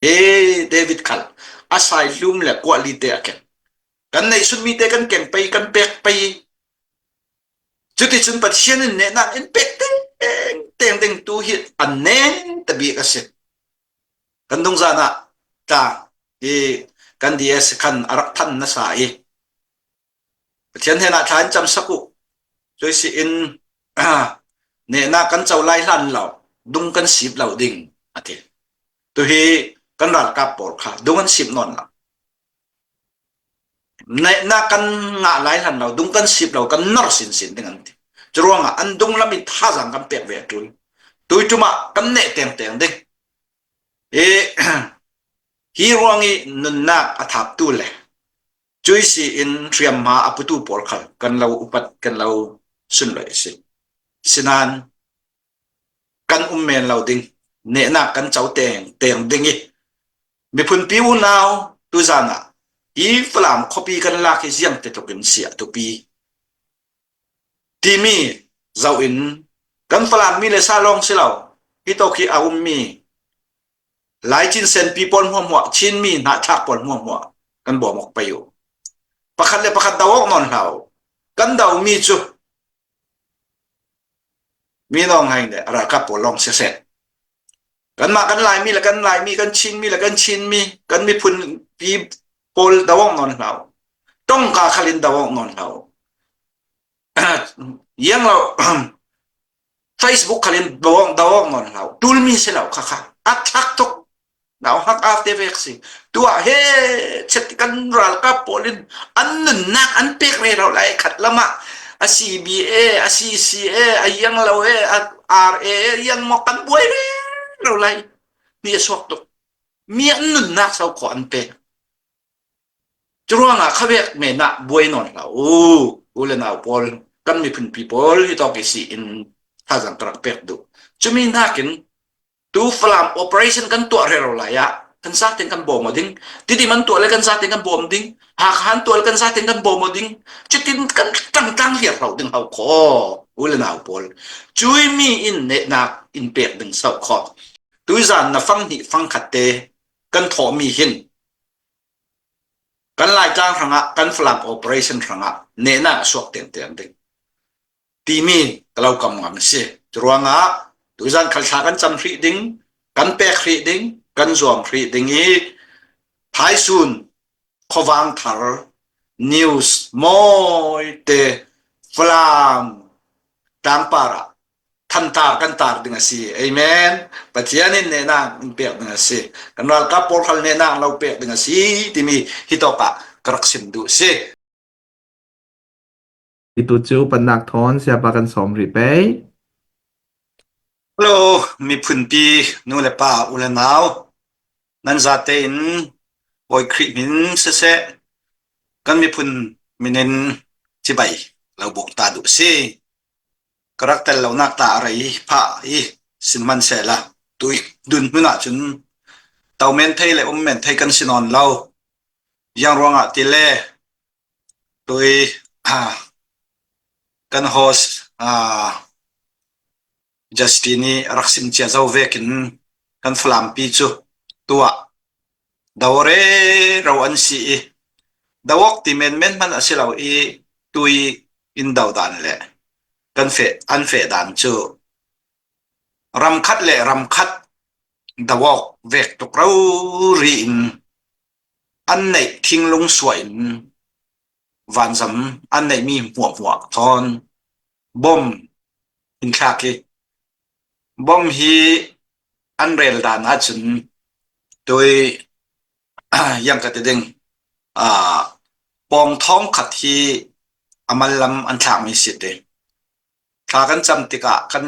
He David khal a sai hlum le kuali te a ken. Kan neih sunmi te kan keng pei kan pek pei. Cuticun Pathian in nehnak in pek teng teng ding tu hi an nen tabik a si. Kan dungzan ah tla i kan DS khan a rak than nasa i Pathian hen ah thla in cam sak u. Cui si in nehnak kan co lai hlan lo dung kan sip lo ding a ti. Tuhi kan ralkap pawl kha dung an sip nawn lo. Nehnak kan ngah lai hlan lo dung kan sip lo kan nor sinsin ding an ti. Curuangah an dung lam in thazaang kan pek ve a tul. Tuitum ah kan neh tengteng ding. Hi hi ruang i nunnak a thaptu le Cui in hriamhma a putu pawl kha kan lo upat kan lo sunlawih a si. Sinain kan um men lo ding, nehnak kan co teng teng ding i miphun pi unau tuzan ah hi Falam khuapi kan lak hi ziang te tluk in si a tupi timi zoh in kan Falam mi le sa lawng si lo hi to khi a ummi Lai Cinsenpi pawl hmuahhmuah, Chinmi hnahthlak pawl hmuahhmuah kan bawm awk pei u. Pakhat le pakhat do awk nawn hlah u. Kan domi cu mi nawng hai le ralkap pawl lawng siseh. Kanmah kan Laimi le kan Laimi, kan Chinmi le kan Chinmi, kan miphun pi pawl do awk nawn hlah u. Tongka khal in do awk nawn hlah u. Iang lo Facebook khal in dawng dawng non hlau tulmi si lo kha kha a thak tuk nau hak af te vek si tua he chet kan ralkap pawl in an nunnak an pek re lo lai khat lama a CBA a CCA a yang lo e a RA yang mo kan buai re lo lai mi a suak tuk mi an nunnak sau kho an pek Curuangah khavek men ah buai nawn hlah u. U le nau pawl, kan miphunpi pawl hi tawk i si in thazaang ka rak pek duh. Cumi nakin tu Falam operation kan tuah rero lai ah kan zaten kan bawm ding. Tidim an tuah le kan zaten kan bawm ding. Hakha an tuah le kan zaten kan bawm ding. Cutin kan tangtang hiar lo ding hau kho. U le nau pawl. Cui mi in nehnak in pek ding sau kho. Tuizan na fang hnih fang khat te kan thawhmi hin Kan Laitlang hrangah kan Falam operation hrangah nehnak a suak tengteng ding timi ka lo kam ngam a si. Curuangah tuzan khal thla kan cam hrih ding, kan pek hrih ding, kan zuam hrih ding i Phaisun khuavang thar news mawi te Falam tlangpar ah thantar kan tar ding a si. Amen. Pathian in nehnak in pek ding a si. Kan ralkap pawl khal nehnak lo pek ding a si timi hi tawk ah ka rak sim duh si. Itu cu upatnak thawn siapa kan sawm rih pei. Hello, miphunpi nu le pa u le nau nan zate in Bawi Khrih min siseh kan miphun min in cibai lo buk ta duh si. Ka rak tel lonak ta a rei phah i sihmanhsehlaw tui dun hmun ahcun to men thei le um men thei kan si nawn lo. Iang ruangah ti le tui kan host Justin nih a rak sim cia zo vekin kan Falampi cu tuah dore ro an si i dawok ti menmen hmanh a si lo i tui in do dan le kan feh an feh dan cu ramkhat le ramkhat dawok vek tuk ro ri in an neih thinglung suah in vanzam an neihmi hmuahhmuah thawn bom in thlak hi bom hi an rel dan ahcun tui yang ka ti ding pawng thong khat hi a mal lam an thlakmi si te. Thla kan cam tikah kan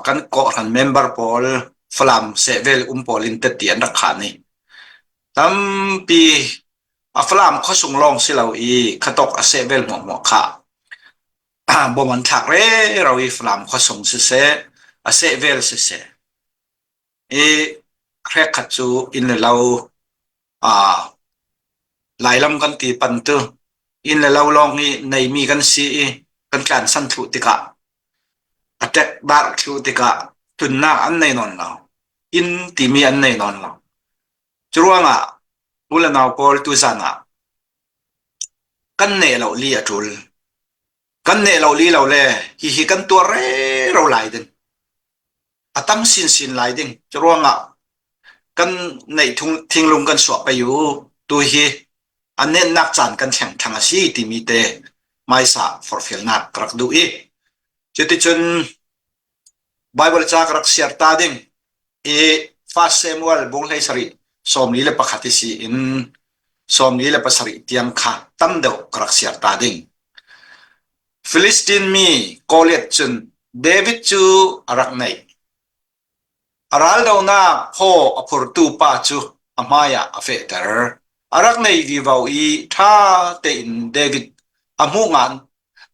kan kawhhran member pawl Falam sehvel um pawl in tette an rak khan i tampi a Falam khuasung lawng si lo i khatok a sehvel hmuahhmuah kha bom an thlak rero i Falam khuasung siseh a sehvel siseh i hrekkhat cu inn le lo Lailam kan ti pan tu inn le lo lawng hi neimi kan si i kan tlansan thlu tikah a ṭek dar thlu tikah tunnak an nei nawn lo. Inn timi an nei nawn lo. Curuangah u le nau pawl tuzan ah kan neh lo li a ṭul. Kan neh lo li lo le hihi kan tuar rero lai ding. A tam sinsin lai ding. Curuangah kan neih thinglung kan suah pei u. Tu hi a nennak caan kan thleng thang a si timi te hmaisa forhfialnak ka rak duh i cuticun Baibal ca ka rak siar ta ding i First Samuel bung hlei sarih 41 i si in 47 tiang kha tam deuh ka rak siar ta ding. Filistin mi Goliath cun David cu a rak neih. A raldonak phaw a phurtu pa cu a hmaiah a fehter. A rak nei vivo i ṭha tein David a hmuh ngan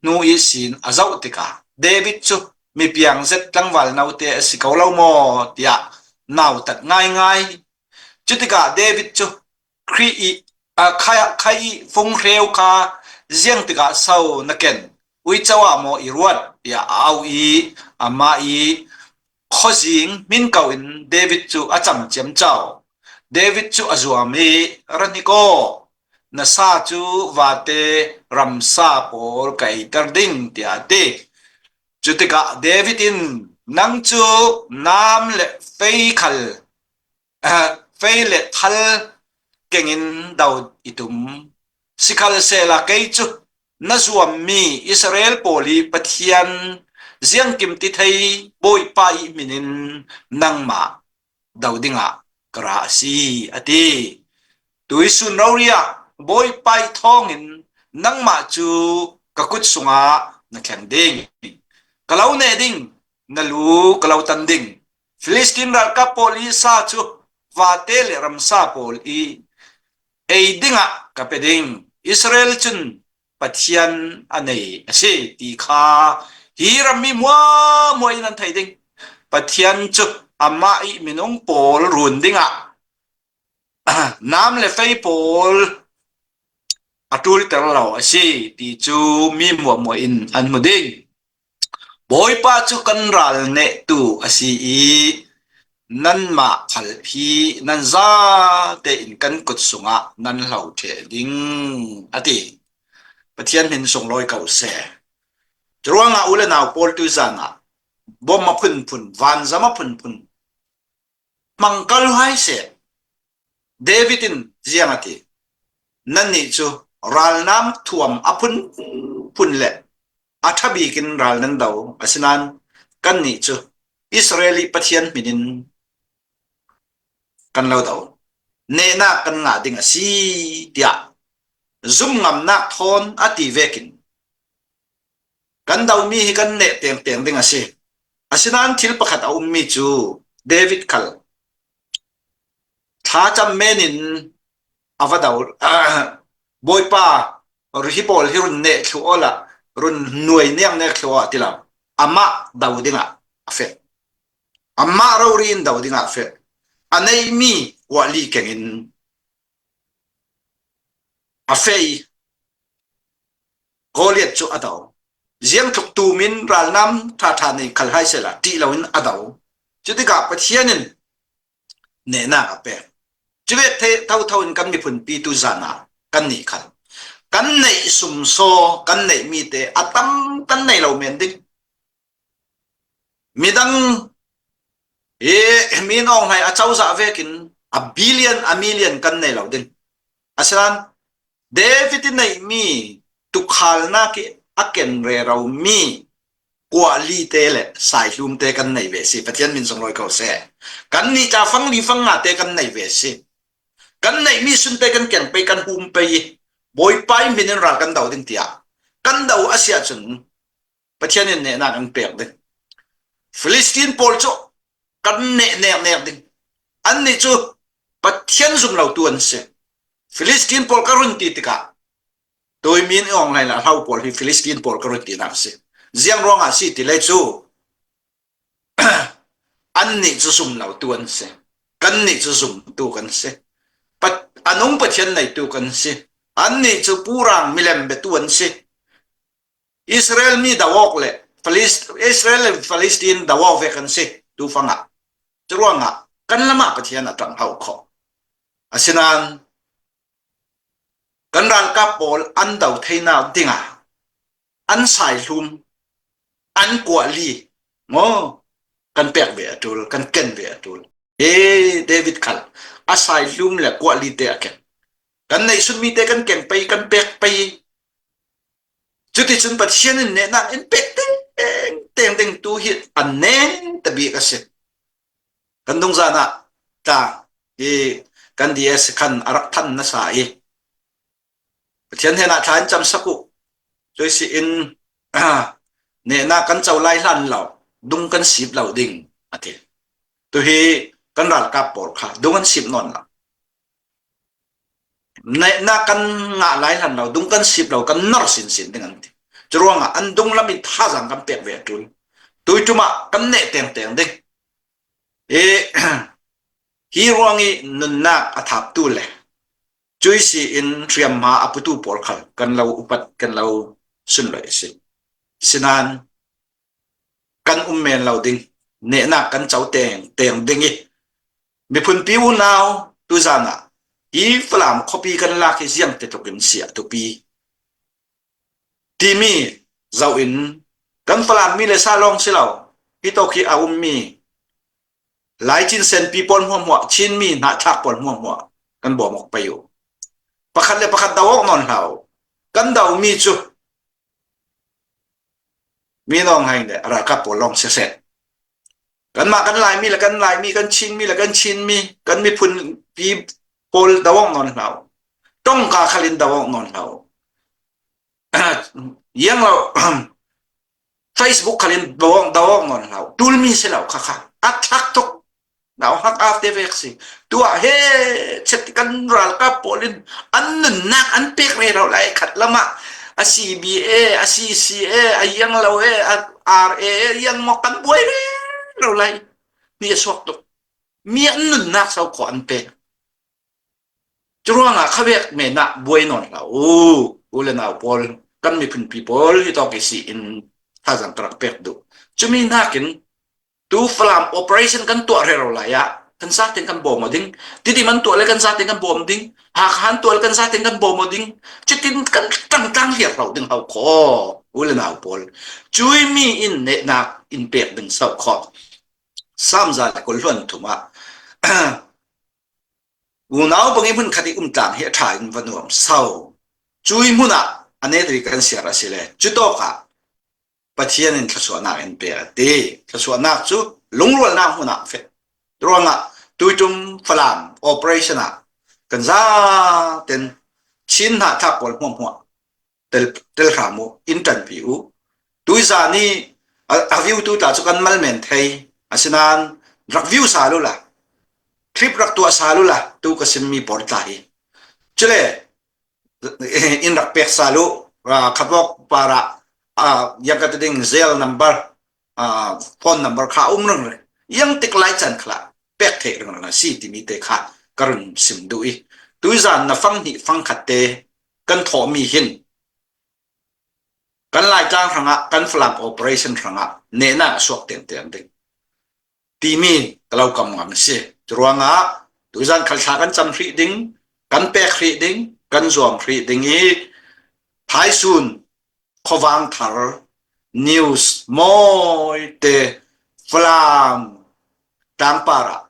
hnu i sin a zoh tikah David cu mipiang zet tlangval note a si ko lo maw tiah nautat ngaingai. Cutikah David cu Khrih i khai i funghreu kha ziang tikah so na ken, uico ah maw i ruat tiah a auh i amah i khuazing hmin ko in David cu a cam ciamco. David cu a zuam i, Ra hnik aw, na sa cu vate ramsa pawl ka eiter ding, tiah a ti. Cu tikah David in, Nang cu nam le fei khal Fei le thal keng in do i tum. Sikhalsehla kei cu na zuammi Israel pawl i Pathian ziangkim ti thei Bawipa i min in nangmah do dingah ka ra a si, a ti. Tuisun rori ah Bawipa i thawngin nangmah cu ka kut sungah na thleng ding. Ka lo neh ding, na lu ka lo tan ding. Filistin ralkap pawl i sa cu vate le ramsa pawl i ei dingah ka pe ding. Israel cun Pathian a nei a si ti kha hi rammi muamua in an thei ding. Pathian cu amah i minung pawl run dingah nam le fei pawl a ṭulter lo a si ti cu mi muamua in an hmu ding. Bawipa cu kan ral nehtu a si i nanmah khal hi nan zate in kan kut sungah nan hlo ṭheh ding, a ti. Pathian min sunglawi ko seh. Curuangah u le nau pawl tuzan ah bom a phunphun, vanzam a phunphun hmang kal hai seh. David in ziang a ti. Nannih cu ralnam thuam a phunphun le a ṭha bik in ral nan do. Asinain kannih cu Israel i Pathian min in kan lo do. Nehnak kan ngah ding a si tiah zumngamnak thawn a ti vekin kan domi hi kan neh tengteng ding a si. Asinain thil pakhat a ummi cu David khal thlacam men in a va do. Bawipa hi pawl hi run neh thlu aw la run nuai niang nek thlu ah ti lo. Amah do dingah a feh. Amah rori in do dingah a feh. A neihmi uahli keng in a feh i Goliath cu a do. Ziangtluk tum in ralnam ṭhaṭha nih khal hai sehla ṭih loin a do. Cutikah Pathian in nehnak a pek. Cuve thotho in kan miphunpi tu zan ah kan nih khal. Kan neih sumsaw kan neihmi te a tam kan nei lo men ding. Midang hi min Aung Hlaing a cozah vekin a billion a million kan nei lo ding. Asinain David i neihmi tukhalnak i a ken rero mi kuahli te le saihlum te kan nei ve si. Pathian min sunglawi ko seh. Kan nih tla fang li fang nga te kan nei ve si. Kan neihmi sun te kan keng pei kan hum pei i Bawipa i min in ral kan do ding tiah kan do a si ahcun Pathian in nehnak an pek ding. Philistine pawl cu kan neh nek nek ding. Annih cu Pathian zum lotu an si. Philistine pawl ka run ti tikah Toimin i ong lai la hlau pawl hi Philistine pawl ka run ti nak si. Ziang ruangah si ti le cu annih cu zum lotu an si. Kannih cu zumtu kan si. Anung Pathian neitu kan si. Annih cu purang milem betu an si. Israel mi do awk le Israel le Palestine do awk ve kan si tufang ah. Curuangah kan lam ah Pathian a ṭang hau khawh. Asinain kan ralkap pawl an do theinak dingah an saihlum an kuahli maw kan pek ve a tul kan ken ve a tul. He David khal a saihlum le kuahli te a ken. Kan neihsunmi te kan ken pei kan pek pei Cuticun Pathian in nehnak in pek teng teng ding tu hi an nen tabik a si. Kan dungzan ah tlang hi kan DS khan a rak than nasa i Pathian hen ah thla in cam sak u. Cui si in nehnak kan co lai hlan lo dung kan sip lo ding a ti. Tuhi kan ralkap pawl kha dung an sip nawn lo. Naihnak kan ngah lai hlan lo, dung kan sip lo, kan nor sinsin ding an ti. Curuangah an dung lam in thazaang kan pek ve a tul. Tuitum ah kan neh tengteng ding. I hi ruang i nunnak a thaptu le cui si in hriamhma a putu pawl khal kan lo upat kan lo sunlawih a si. Sinan kan um men lo ding nehnak kan co teng teng ding i miphunpi unau tuzan ah hi Falam khuapi kan lak hi ziang te tluk in si a tupi timi zoh in kan Falam mi le sa lawng si lo hi to khi a ummi Lai Cinsenpi pawl hmuahhmuah Chinmi hnahthlak pawl hmuahhmuah kan bawm awk pei u pakhat le pakhat do awk nawn hlah u kan do mi cu Mi lawng hai le ralkap pawl lawng siseh. Kanmah kan Laimi le kan Laimi, kan Chinmi le kan Chinmi, kan miphun pi pawl dawang nawn hlah u. Tongka khal in dawang nawn hlah u. Iang lo Facebook khal in dawang dawang nawn hlah u. Tulmi si lo kha kha. A thlak tuk. Nau hak af te vek si. Tuah he chet kan ralkap pawl in an nunnak an pek re lo lai khat lama a CBA a CCA a yang lo e a RA yang mo kan buai re lo lai mi a suak tuk mi an nunnak sau kho an pek Curuangah khavek men ah buai nawn hlah u. U le nau pawl, kan miphun pi pawl hi tawk i si in thazang ka rak pek duh. Cumi nakin tu Falam operation kan tuah rero lai ah kan zaten kan bawm ding. Tidim an tuah le kan zaten kan bawm ding. Hakha an tuah le kan zaten kan bawm ding. Cutin kan tangtang hliar lo ding hau kho. U le nau pawl. Cui mi in nehnak in pek ding sau kho. Samza le kul hluan thum ah Unau bang i hmunkhat i umtlang hi a ṭha in va nuam sau. Cui hmun ah a netri kan siar a si le cu tawk ah Pathian in thluachuahnak in pe a ti. Thluachuahnak cu lungrualnak hmun ah fit. Ruangah tuitum Falam operation ah kan zaten Chin hnahthlak pawl hmuahhmuah tel tel hram u in ṭanpi u tuizan i a view tu tla cu kan mal men thei asinain rak view sa lu la clip rak tuah sa lu la tu ka simmi por tla hi cule in rak pek sa lu khabok para yang ka ding zel number phone number kha um reng re yang tik lai chan khla pek the reng reng si timi te kha karun sim du i tuizan na fang hnih fang khat te kan thawhmi hin kan Laitlang hrangah kan Falam operation hrangah nehnak a suak tengteng ding timi ka lo kam ngam si. Curuangah tuzan khal thla kan cam hrih ding, kan pek hrih ding, kan zuam hrih ding i phaisun khuavang thar news mawi te Falam tlangpar ah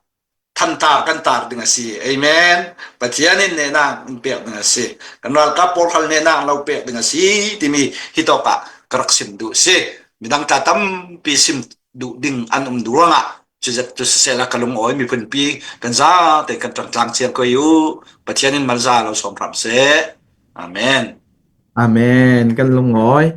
thantar kan tar ding a si. Amen. Pathian in nehnak in pek ding a si. Kan ralkap pawl khal nehnak lo pek ding a si timi hi tawk ah ka rak sim duh si. Midang tla tampi sim duh ding an um ruangah cuzat cu siseh ka lungawi miphun pi kan za te kan ṭang tlang chiang ko u. Pathian in malza lo som hram seh. Amen. Amen. Kan lungawi.